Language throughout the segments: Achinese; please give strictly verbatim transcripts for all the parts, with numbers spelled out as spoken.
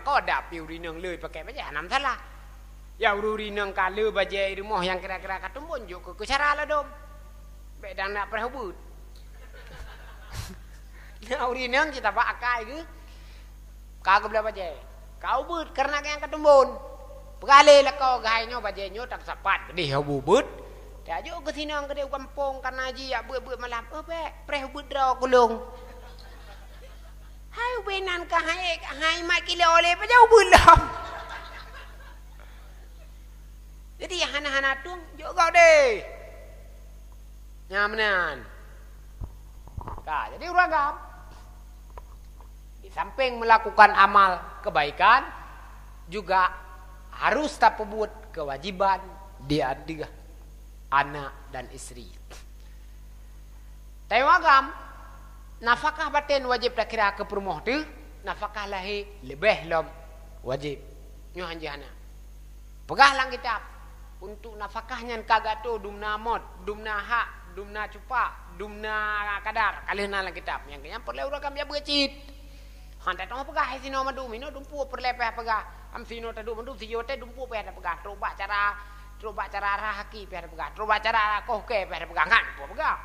Ko dak pi ureueng inong le pakai bajèe, hana masalah. Ya ureueng inong ka le bajèe rumoh nyang kira-kira ka tumbon, jok keu, keu cara ladom. Bèk dang nak preh ubeut. Nah, ureueng inong cit tabak akai geuh. Ka geublah bajèe. Ka ubeut karena nyang ka tumbon. Peugah lé lakoe geuh hai nyoe bajèe nyoe tasapat geudeh ubeut. Tajok keu sinong geudeh u gampông kana jijak beuet-beuet malam. Oh, bèk, preh ubeut droe keu lôn. Hai ubé nan ka hai, hai mat kilo lé pajan ubeut lom. Jadi hana-hana tueng jok gob deh. Nyan meunan. Ka, jadi ureueng agam, di samping melakukan amal kebaikan, juga harus tapeubuet kewajiban di ateueh anak dan istri. Tanyoe agam, nafakah baten wajéb takira keu peurumoh teuh, nafakah lahé leubeh lom wajéb. Nyoe hanjeuet hana. Peugah lam kitab, untuk nafakah nyan ka geuatô dumna mot, dumna hak, dumna cupak, dumna kadar, ka lheueh na lam kitab. Nyang keunyan peureulèe ureueng agam jak beuet cit. Han, tateumé peugah, hai sinoe mandum, inoe dumpeue peureulèe payah peugah. Am sinoe taduek mandum, sigoe teuh dumpeue payah tapeugah. Trok bak cara, trok bak cara rhah aki payah tapeugah. Trok bak cara koh kèe payah tapeugah. Nyan dumpeue peugah.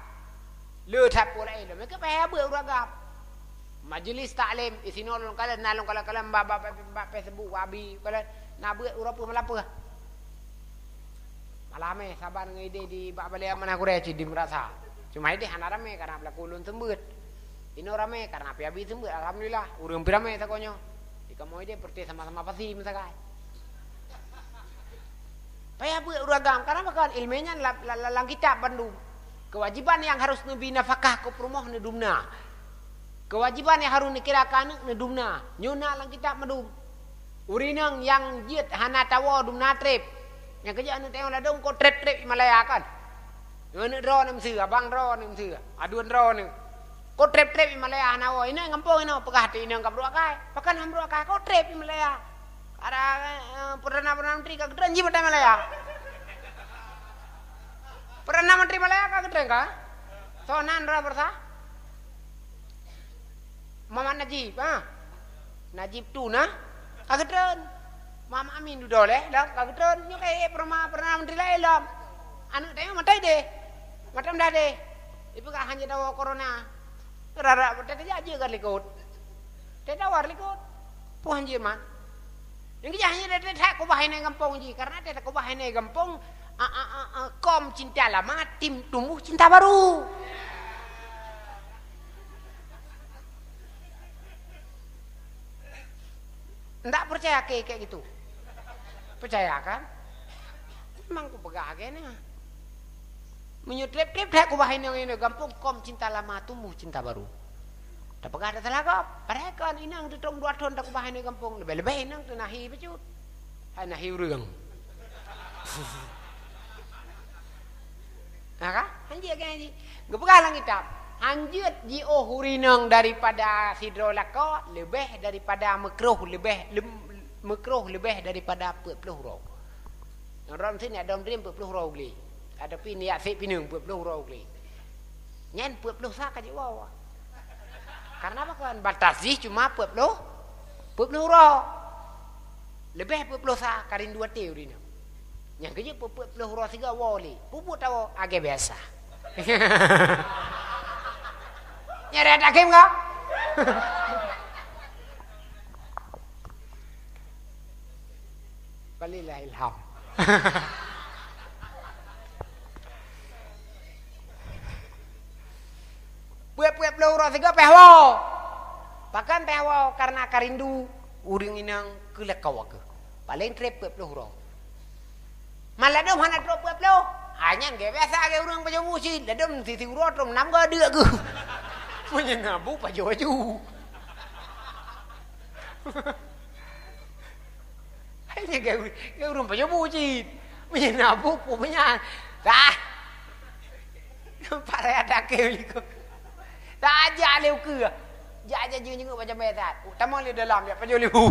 Le that peue laén, lom ke payah beuet ureueng agam. Majlis taklim, di sinoe lôn kalon, na lôn kalon-kalon bak, bak, bak, bak Facebook, bak abi, kalon na beuet uroe peue malam peue. Malam eh, saban ngon idéh di bak balèe Amanah Quraisy di Meurasa. Cuma idéh hana ramé karena beulaku ulôn seumeubeuet. Inoe ramé karena pih abi seumeubeuet, alhamdulillah. Ureueng pih ramé sagoe nyoe. Di kamoe idéh peureté sama-sama pasi meusagai. Payah beuet ureueng agam, karena pakon ilmé nyan lam, lam, lam kitab bandum. Kewajiban nyang harus neubi nafakah keu peurumoh neudumna. Kewajiban nyang harus neukira keu aneuk neudumna. Nyoe na lam kitab bandum. Ureueng inong nyang jeuet hana tawoe dumna trép. Nyang keujeuet aneuk tayong ladom ko trép-trép i Malaya kan. Aneuk droeneuh meuseue, abang droeneuh meuseue, aduan droeneuh. Ko trép-trép i Malaya hana woe, inong gampông inoe peugah teuh inong ka brôk akai. Pakon han brôk akai, ko trép i Malaya. Ada, eh, perdana, perdana menteri ka geutreun jih bak Malaya. Perdana menteri Malaya ka geutreun ka? Soe nan droe beurasa? Muhammad Najib, ha? Najib tu na? Ka geutreun. Muhammad Amin dudoe lé, dah ka geutreun. Nyoe kayèe perdana, perdana menteri laén lom. Aneuk tayong mata idéh. Mata meudah deh. Ipeugah han jeuet tawoe corona. Rara beuteutajak jeuet ka likot. Teuh tawar likot. Peue han jeuet man. Nyang keujah nyan that kubah iné gampông jih, karena that kubah iné gampông, a, a, a, a, kaum cinta lama tim tumbuh cinta baru. Ndak peucaya kèe, kèe gitu? Peucaya kan? Memang kupeugah kèe nyan. Meunyoe trép-trép that kubah iné, iné gampông, kaum cinta lama tumbuh cinta baru. Tapeugah that salah gob. Padahai kon inong teutông dua thon takubah iné gampông, leubeh-leubeh inong teunahi bacut. Hai nahi ureueng. Ha ka? Han jeuet keu jih. Geupeugah lam kitab, han jeuet jiôh ureueng inong daripada sidroe lakoe leubeh daripada meukroh leubeh, lem-, meukroh leubeh daripada peuet ploh uroe. Nyang droe meusti neudom drien peuet ploh uroe glé. Ataupun neujak sép pineung peuet ploh uroe glé. Nyan peuet ploh sa ka jeuet woe. Karena apa kan? Batas jih cuma peuet ploh, peuet ploh uroe. Leubeh peuet ploh sa ka rindu até ureueng inong. Nyang keujeuet peuet, peuet ploh uroe sigoe woe lé. Peue buet tawoe? Agèe biasa. Nyan raya takhém ka? Walillahil hamd. Peuet-peuet ploh uroe sigoe payah woe. Pakon payah woe? Karena ka rindu ureueng inong keu lakoe geuh. Paleng trép peuet ploh uroe. Man ladom hana trok peuet ploh. Ha nyan gèt biasa gèt ureueng pajoh bu cit. Ladom sisi uroe trok nam geuh deuk geuh. Meunyoe na bu pajoh aju. Hai nyan gèt ureueng, gèt ureueng pajoh bu cit. Meunyoe na bu, bu meunan. Dah. Parai ada ke likot. Tajak lé ukeue. Jak, jak, jeuet-jeuet macam biasa. Tamong lé dalam, jak pajoh lé bu.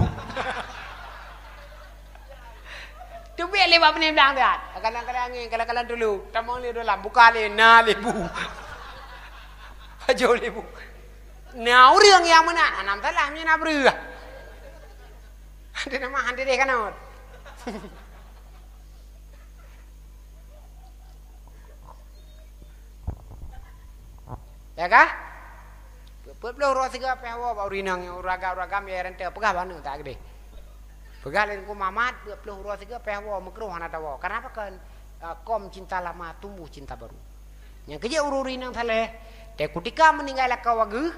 Teubiet lé bak binéh blang that. Kadang-kadang angén, kadang-kadang tulu. Tamong lé dalam, buka lé, na lé bu. Pajoh lé bu. Na ureueng nyang meunan, hana masalah, meunyoe na breueh. Di nama hana deh kanot. Ya kah? Peuet ploh uroe sigoe pih woe bak ureueng inong, ureueng agam, ureueng agam ya rente peugah bak aneuk tak gede. Peugah lé Teungku Mamat, peuet ploh uroe sigoe pih woe, meukroh hana tawoe. Kenapa kan? Eh, kom cinta lama tumbuh cinta baru. Nyang keujeuet ureueng-ureueng inong saleh, teukutika meuninggai lakoe geuh,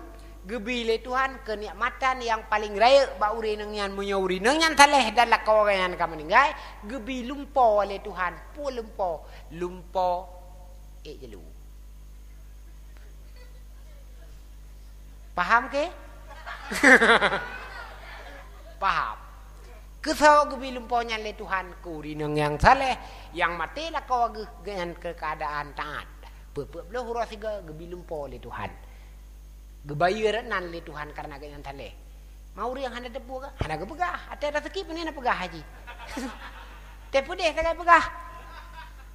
geubi lé Tuhan keunikmatan nyang paleng rayeuk bak ureueng inong nyan. Meunyoe ureueng inong nyan saleh dan lakoe geuh nyan ka meuninggai, geubi lumpo lé Tuhan. Peue lumpo? Lumpo ék jeulu. Paham ke? Paham. Keusoe geubi lumpo nyan lé Tuhan keu ureueng inong nyang saleh, nyang maté lakoe geuh nyan keu keuadaan taat. Peuet-peuet ploh uroe sigoe geubi lumpo lé Tuhan. Geubayeue nan lé Tuhan kareuna geuh nyan saleh. Ma ureueng hana teupeue kah? Hana geupeugah. Até raseuki pane na peugah haji. Teupeudeh sagai peugah.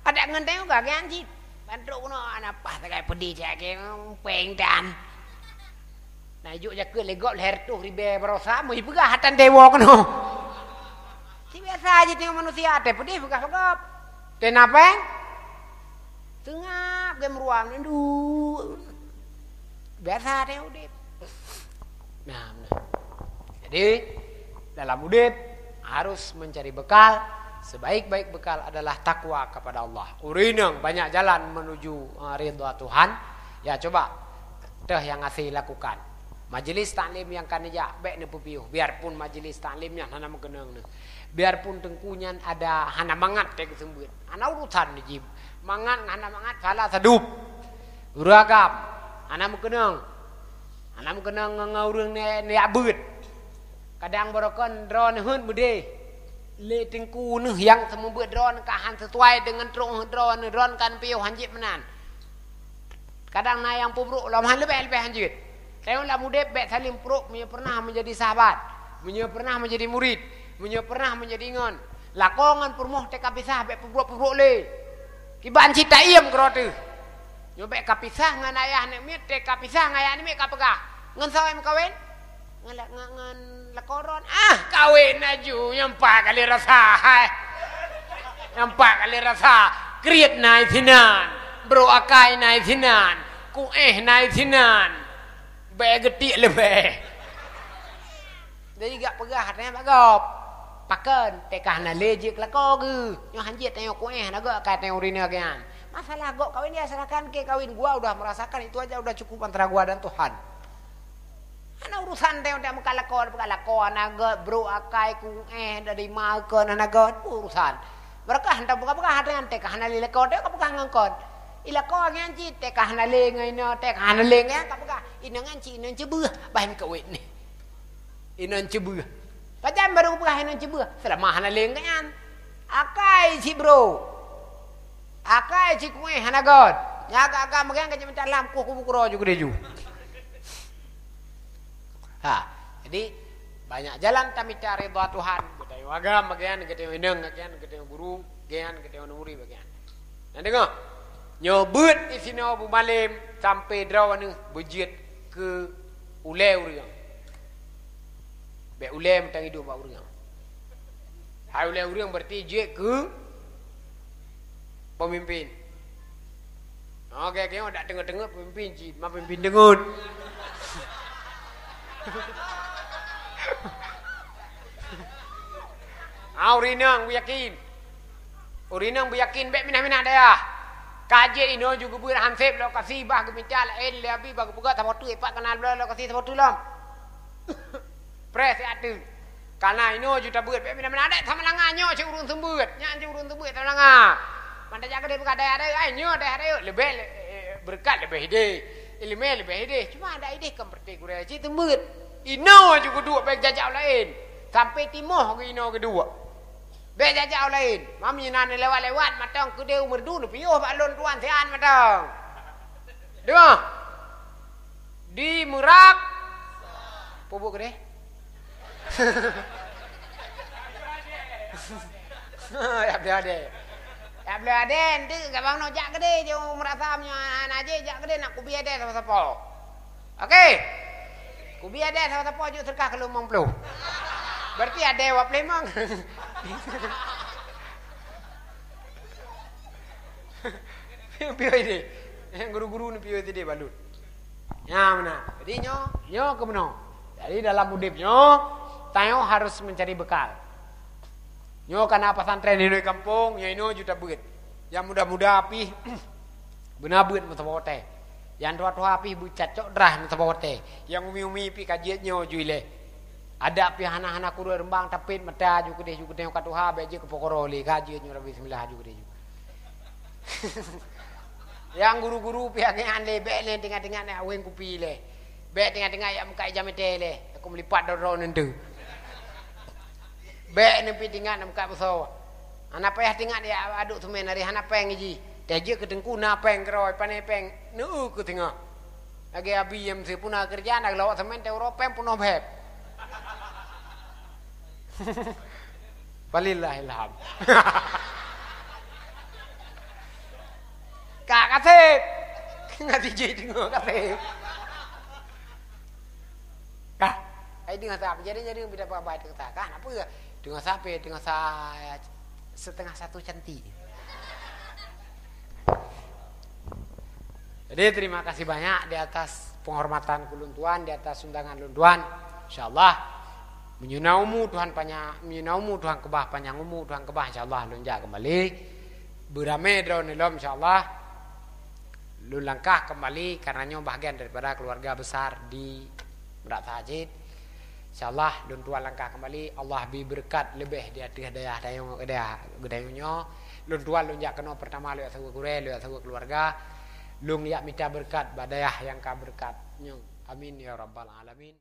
Adak ngon teuga geuh nyan cit. Ban trok keunoe hana paih sagai peudeh cit, akhé peng dan. Na ijok jakeuet lé gob lhèe reutôh ribèe baroesa, meu jipeugah hatan dewo keunoe. Si biasa jih teungoh manusia, teupeudeh peugah bak gob. Teuh na pèng? Seungab geuh meuruang, ndu. Biasa teuh udép. Nah, nah. Jadi, dalam udép harus mencari bekal. Sebaik-baik bekal adalah takwa kepada Allah. Ureueng inong banyak jalan menuju, eh, ridha Tuhan. Ya, coba. Teuh nyang hase lakukan. Majelis taklim nyang ka neujak, bèk neupeupiôh. Biarpun majelis taklim nyan hana meukeunong neuh. Biarpun teungku nyan ada hana mangat teuh geuseumeubeuet. Hana urusan jih. Mangat ngon hana mangat salah sadub. Ureueng agam, hana meukeunong. Hana meukeunong ngon, ngon ureueng ne-, neujak beuet. Kadang barokon droeneuh heuet meudeh. Lé teungku neuh nyang seumeubeuet droeneuh ka han sesuai deungon trok droeneuh, droeneuh kan piôh hanjeuet meunan. Kadang na nyang peubrok lom han leubeh-leubeh hanjeuet. Tanyoe lam udép bèk saléng prok meunyoe pernah meunjadi sahabat, meunyoe pernah meunjadi murit, meunyoe pernah meunjadi ingon. Lakoe ngon peurumoh teuka pisah bèk peubrok-peubrok lé. Kiban cit taiem keudroe teuh. Nyoe bèk ka pisah ngon ayah aneuk miet, teuka pisah ngon ayah aneuk miet ka peugah, "Ngon soe meukawen?" Ngon la-, ngon, ngon lakoe droen. Ah, kawen laju, nyang pat kali rasa, hai. Nyang pat kali rasa, kriet na sinan, brok akai na sinan, kuéh na sinan. Bèk geutiek leubeh. Jadi gak peugah tanya bak gob. Pakon, teuka hana lé jeuet keu lakoe geuh. Nyoe hanjeuet tanyoe kuéh hana gok akai tanyoe ureueng inong geuh nyan. Masalah gok kawin ya silakan ke kawin, gua udah merasakan itu aja udah cukup antara gua dan Tuhan. Hana urusan teuh, teuh meukat lakoe, meukat lakoe hana gèt, brok akai, kuéh, dari ma kon hana gèt, peue urusan. Barokon teuh peugah-peugah, teuh nyan teuh ka hana lé lakoe, teuh ka peugah ngon kon. I lakoe nyan cit, teuh ka hana lé ngon inoe, teuh ka hana lé ngon nyan ka peugah. Inoe nyan cit, inoe ceubeuh, bah meukawen nyoe. Inoe ceubeuh. Pajan barô peugah inoe ceubeuh, seulama hana lé ngon nyan. Akai cit brok. Akai cit kuéh hana gèt. Nyan agak-agak meugang ka jimeucah lam kuh kubu keudroe ju keudeh ju. Ha, jadi banyak jalan tamita ridha Tuhan. Geutanyoe agam bagian, geutanyoe inong bagian, geutanyoe guru bagian, geutanyoe nuri bagian. Nah, deungoe. Nyoe beuet isinoe beumalem sampai droeneuh beujeuet keu ulèe ureueng. Bèk ulèe mantong iduek bak ureueng. Hai ulèe ureueng berarti jeuet keu pemimpin. Oke, oke, dak teungeut-teungeut pemimpin cit, ma pemimpin teungeut. Ah, ureueng inong beuyakin. Ureueng inong beuyakin bèk minah-minah dayah. Ka jeuet inoe ju geubeuet hanseb lokasi bah geumita laén lé abi bah geupeugah saboh teuk ipat kana bloe lokasi saboh teuk lom. Preh siat teuk. Kana inoe ju tabeuet bèk mina-mina adèe sama langa nyoe cit ureueng seumeubeuet. Nyan cit ureueng seumeubeuet sama langa. Ban tajak keudeh beuka dayah-dayah, ai nyoe dayah-dayah leubeh le-, eh, beureukat leubeh ideh. Ileumèe leubeh ideh. Cuma adak ideh kon peureuté gurèe cit seumeubeuet. Inoe ju geuduek bèk jajak u laén. Sampai timoh geuh inoe geuduek. Bèk jajak u laén. Mam nyoe na neulewat-lewat mantong keudeh u meureudu neupiôh bak lôn tuan sian mantong. Deungoe. Di Meurab. Pubuk keudeh. Ya, beude. Ya, beude. Nanti gabang no jak keudeh, jeuet meurasa meunyoe aneuk jih jak keudeh nak kubi adèe sapo-sapo. Oke. Kubi adèe sapo-sapo jeuet seudeukah keu lôn limong ploh. Berarti ada wap limong. Piôh, piôh idéh. Nyang guru-guru ni piôh idéh balut. Ya, beuna. Jadi nyoe, nyoe keuh meunoe. Jadi dalam udép nyoe, tanyoe harus mencari bekal. Nyoe kana pesantren inoe kampung, nyoe inoe juta beuet. Nyang muda-muda pih beuna beuet meusaboh watée. Nyang tuha-tuha pih beucat cok drah meusaboh watée. Nyang umi-umi pih ka jeuet nyoe jui lé. Adak pih hana-hana kureueng reumbang tapet mata ju keudeh ju keudeh ka tuha bék jeuet keu pokoro lé ka jeuet nyoe rabi bismillah ju keudeh ju. Nyang guru-guru pih angéan lé bék lé tingak-tingak nak aweng kupi lé. Bék tingak-tingak yak muka ijam ité lé. Aku meulipat doro neuntu. Bék neupi tingak nak muka beuso. Hana payah tingak ya aduk semen hari hana péng ji. Teuh jeuet keu teungku na péng keurôi pané péng neu keu teungoh. Lagée abi nyang meuseue puna keureuja na lawak semen teuh uroe péng peunoh bheb. Walillahil hamd. Ka kaseb. Ngaji jih deungoe kaseb. Kah? Ai deungoe sa, jadi jadi bida pabai deungoe sa. Kah, apa? Deungoe sa pe, deungoe sa setengah satu cantik. Jadi terima kasih banyak di atas penghormatan ulôn tuan, di atas undangan ulôn tuan. Insyaallah meunyoe na umu Tuhan panyang, meunyoe na umu Tuhan keubah panyang umu Tuhan keubah insyaallah lôn jak kembali. Beuramé droeneuh lom insyaallah. Lôn langkah kembali karena nyoe bahagian daripada keluarga besar di Meurata Cit. Insyaallah lôn tuan langkah kembali, Allah bi beureukat leubeh di ateueh dayah tanyoe, dayah geutanyoe nyoe. Lôn tuan lôn jak keunoe pertama lôn jak saweue gurée, lôn jak saweue keluarga. Lôn jak mita beureukat bak dayah nyang ka beureukat nyoe. Amin ya rabbal alamin.